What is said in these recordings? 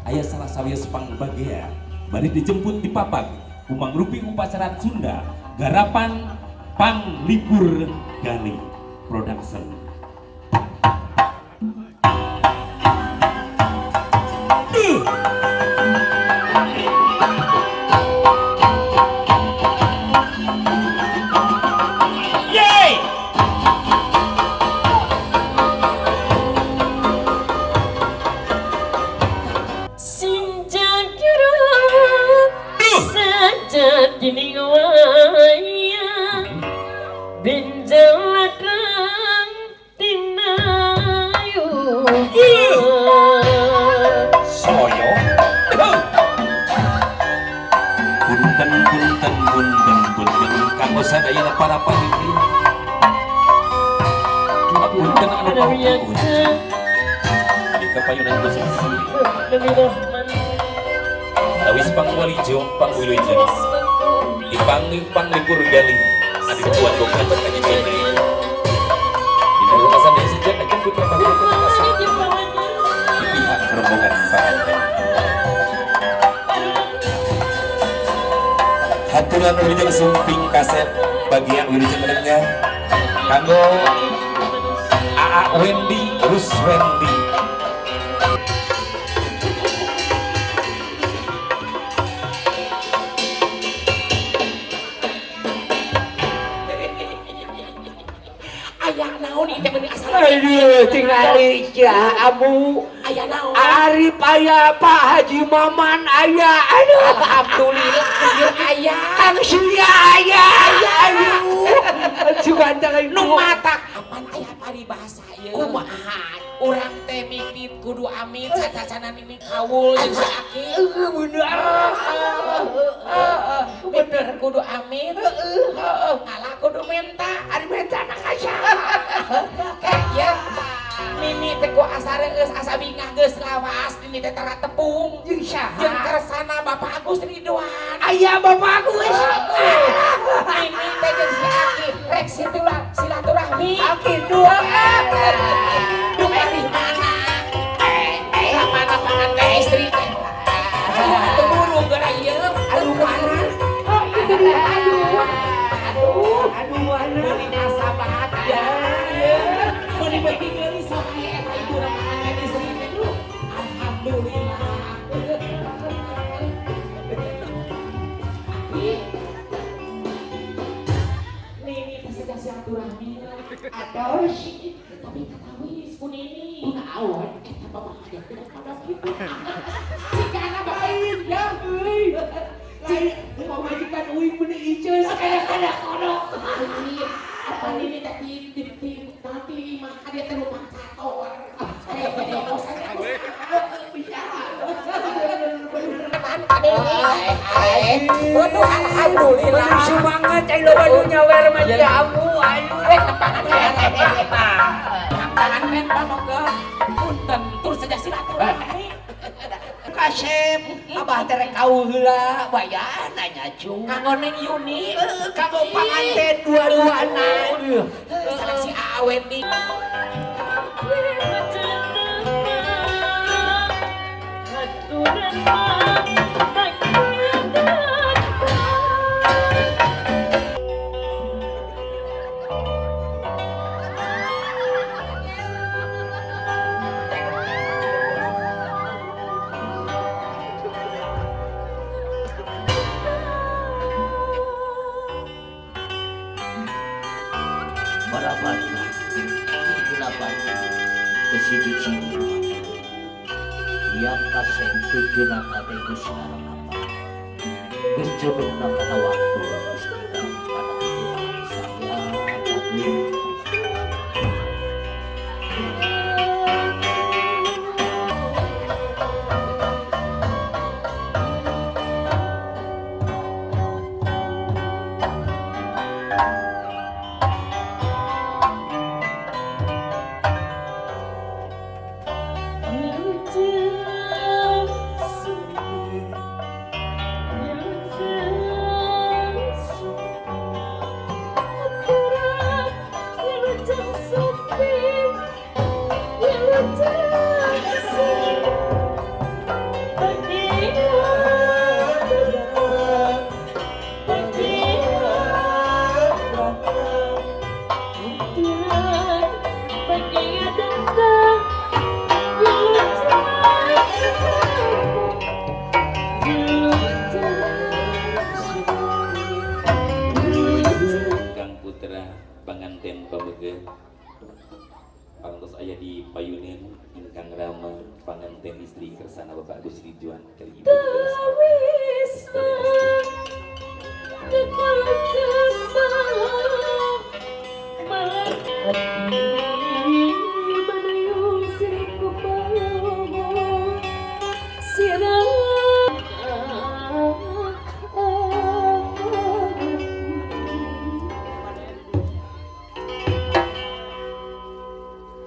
Aya salah sawios pangbagea bari dijemput di papag ku mangrupi upacara Sunda garapan Panglipur Gali Production. Soyo. Punten punten punten punten kanggo sadayana para panitia. Punten anu pangpunten. Di kapayunan Gusti. Awis pangwalijo pangwilujeng. Dipanggil panglipur gali. Adi buat gokan bertanya kene. Dina lukasan daya sejak aja putra pangwalijo di pihak rombongan panganten. Haturan wilujeng sumping kasep bagian wilujeng menengah kanggo AA Wendy Ruswendi. Aya naon ieu teh meuni asal. Aduh, tingali ya Abu. Aya naon? Arif aya, Pak Haji Maman aya. Aduh, alhamdulillah ieu aya. Kang Surya aya. Aduh. Cuman tangan Nu matak apan aya paribasa ieu. Kumaha? Urang teh mimit kudu amit sacacanan ini kawul jeung si Aki. Heeh, bener. Heeh, bener kudu amit. Heeh, ngalah kudu menta. Ari menta anak aya. Kek ya. Nini teh ku asa reus asa bingah geus lawas nini teh tara tepung. Jeung saha? Jeung kersana Bapak Agus Ridwan. Aya Bapak Agus. Nini teh jeung si Aki rek silaturahmi. Aki dua. Duh di mana? Mana panganten istri teh? Aduh, buru geura ieu. Aduh mana? Oh, itu dia. Aduh. Aduh, aduh mana? Meuni asa bahagia. Meuni beuki geulis sok aya eta ibu panganten istri teh. Duh, alhamdulillah. Nini teh sejak silaturahmi lah. Atau sih Tapi katawis ku Nini. naon? Eta bapak aja tidak pada kitu. Cikana bapak ya Euy. Lain pamajikan uing meuni iceus kadang-kadang kodok. Apa nini teh ti ti nanti mah dia teh lupang cator. Waduh, alhamdulillah. Semangat ai loba nu nyawer mah ya Abu. Aduh. Rek tepangan tangan men pamonggo. Punten terus saja silaturahmi. Kasep, abah teh rek kau heula bayan nanya cung. Kanggo Neng Yuni, Heeh, kanggo panganten dua-duana. Sareng si Aa Wendy. Yang kasih tujuan kate geus ngarep apa geus jodohna kana waktu geus tinggal kana saya tapi Parantos aya di payunin ingkang rama panganten istri kersana Bapak Agus Ridwan kali ibu.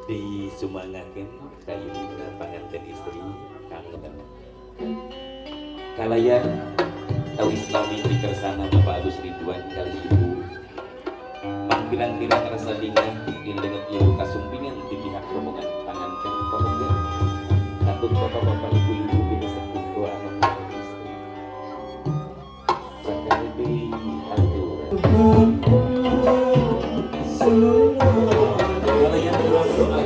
Disumangakeun ka ibuna panganten istri kang kalayan tawis lami di kersana Bapak Agus Ridwan kali ibu pangpirang-pirang rasa bingah dilenget ibu kasumpingan di pihak rombongan panganten pamuga katut bapak-bapak ibu-ibu bini sepuh doa mempelai istri bakal deui atur kalayan ruang doa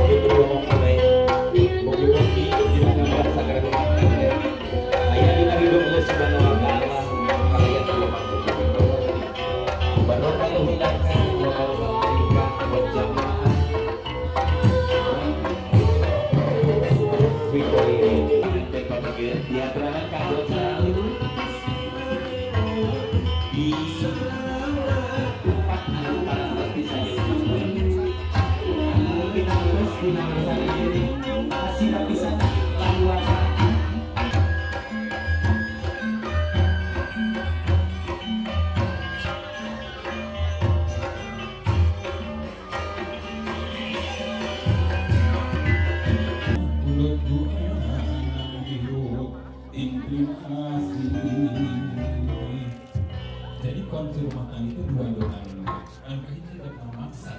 kedua mempelai mugi-mugi dina ngambar sagara rumah tangga aya dina ridho Allah Subhanahu wa taala kalayan dua barokah hilaka wa barokah wa jamaah fi khairin diaturanan ka anggota di tempat anu parantos disayeukeun anu pinaros dina ngersana ieu masih pisan laluasa. Jadi kunci rumah tangga itu dua doa dulu. Anu kahiji tidak memaksa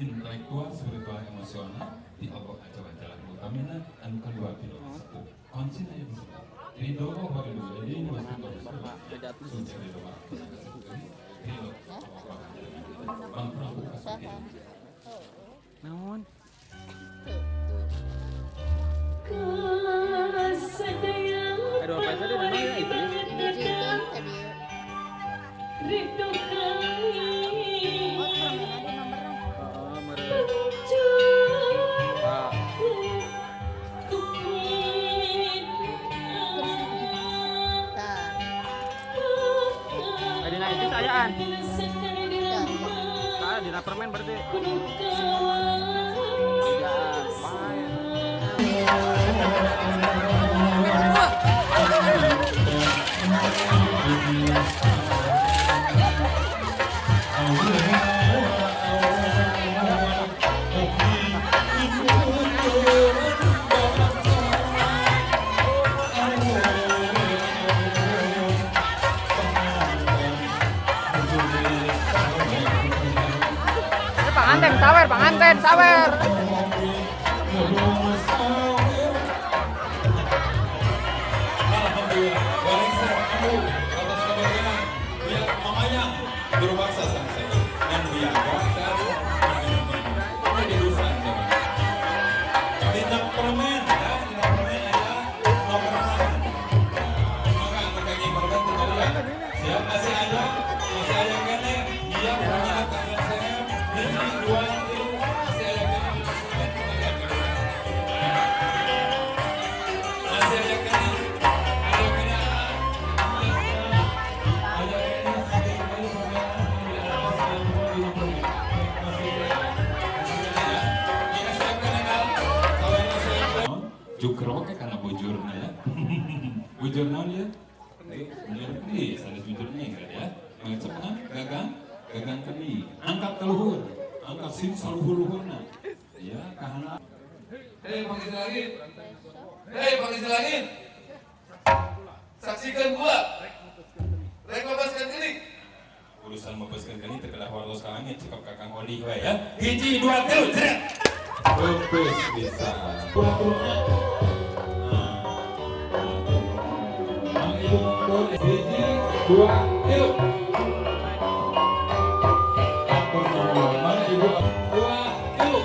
intelektual, spiritual, emosional di Allah azza wa jalla. Utamina anu kedua ridho sepuh. Kuncinya yang sepuh. Ridho wa ridho. Jadi ini mesti terus. Suci ridho wa ridho. Bang Prabu kasuki. Naon? Aduh, apa saja namanya itu? Dina itu sayaan. Nah, dina permen berarti. Ya, main. Panganten sawer, panganten sawer. Alhamdulillah. Waalaikumsalam kamu atas kabarnya. Biar mamanya guru baksa sang saya. Dan biar baksa. Ini urusan saya. Dina permen, ya, dina permen aja. Nomor mana? Maka terkait permen itu ya. Siap masih ada kene. Iya, punya tangan saya. Hiji, dua, tilu, masih ada kene. Masih ada kene. Ada kene. Ada kene. Sampai kembali permen di atas yang dina permen. Masih ada. Jukro ke karena bujurnya ya. Bujur naon ya? Bujur keris, sanes bujur nengret ya. Mengecep gagang, gagang keni. Angkat ke luhur, angkat sim saluhur-luhurna. Ya, kahana. Hei pangisi langit. Hei pangisi langit. Saksikan gua. Rek mebaskan geni. Urusan mebaskan geni teu kedah wartos ka langit cekap Kakang Odi we ya. Hiji, dua, tilu, jret. Bebes bisa. Dua tilu. Nah, ibu mundur. Hiji, dua, tilu. Atur nuhun. Mana ibu? Dua, tilu.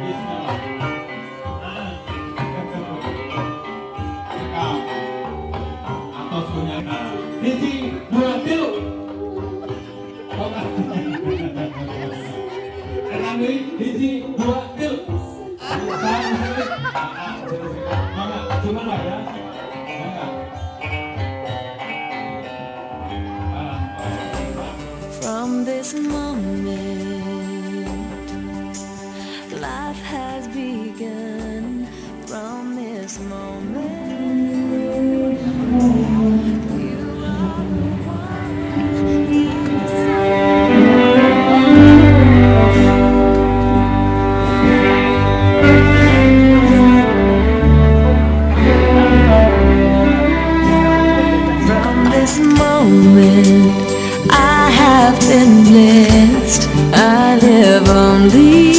Bismillah. Hiji, dua, tilu. Enam deui, hiji, dua, tilu. Mangga, cuman lah ya. Mangga. From this moment, life has begun. From this moment, you are the one. From this moment, I have been blessed. I live only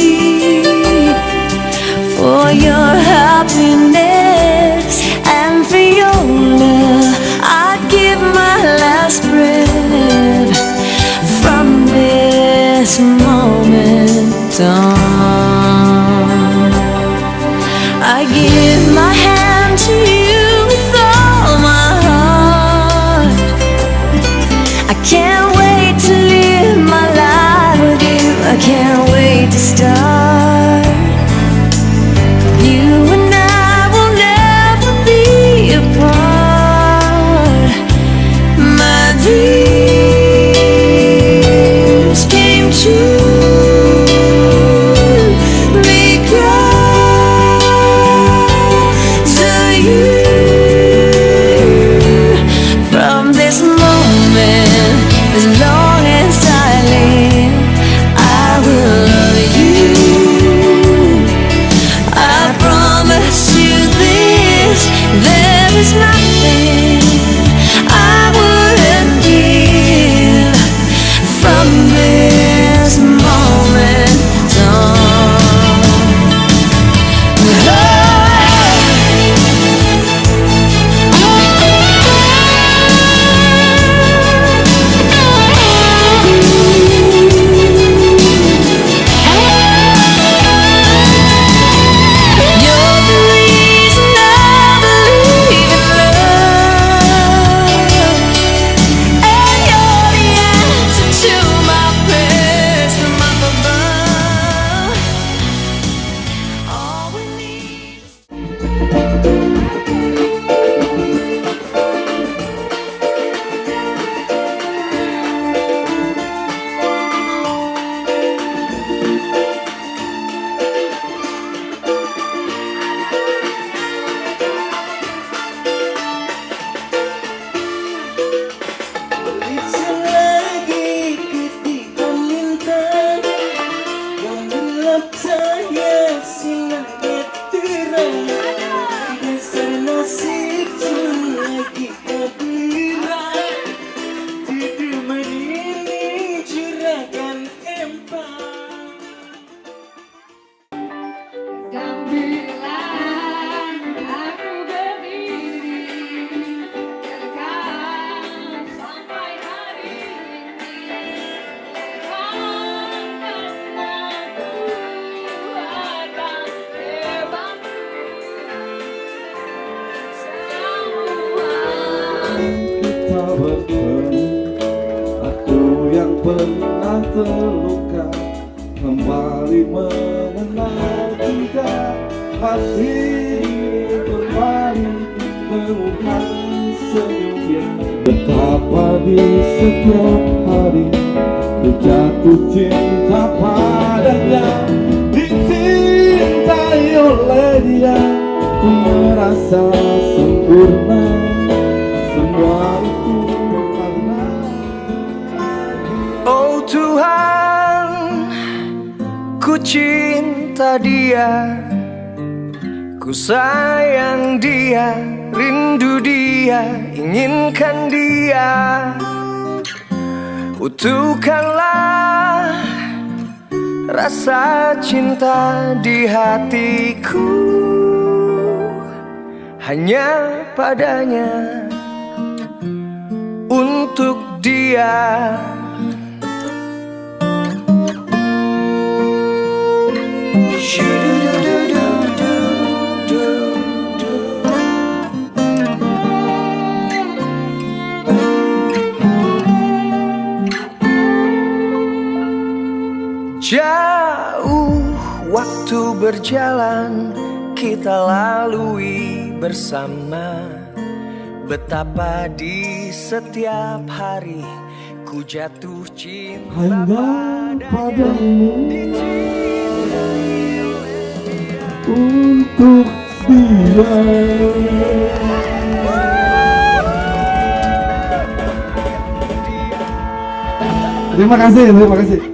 for your happiness and for your love. I'd give my last breath. From this moment on, I give my hand to you with all my heart. I can't wait to live my life with you. I can't wait to start. You and I will never be apart. My dreams came true because of you. From this moment, as long as I live, I will love you. I promise you this, there is nothing I wouldn't give. From this moment on. You're the reason I believe in love, and you're the answer to my prayers from up above. All we need. Lagi ketika lintang gemerlap cahaya sinarnya terang. Dasar nasib lagi kebilang di teman ini juragan empang. Dan bilang aku berdiri dekat sampai hari ini, kan aku akan terbantu semua. Kita bertemu, aku yang pernah terluka kembali mengenal kita. Hati ini kembali temukan senyumnya. Betapa di setiap hari ku jatuh cinta padanya, dicintai oleh dia, ku merasa sempurna. Semua itu karena Oh Tuhan, ku cinta dia, ku sayang dia, rindu dia, inginkan dia. Utuhkanlah rasa cinta di hatiku hanya padanya, untuk dia. Berjalan kita lalui bersama. Betapa di setiap hari ku jatuh cinta Hanya padanya. Padamu Dicintai oleh dia. Untuk dia. Terima kasih, terima kasih.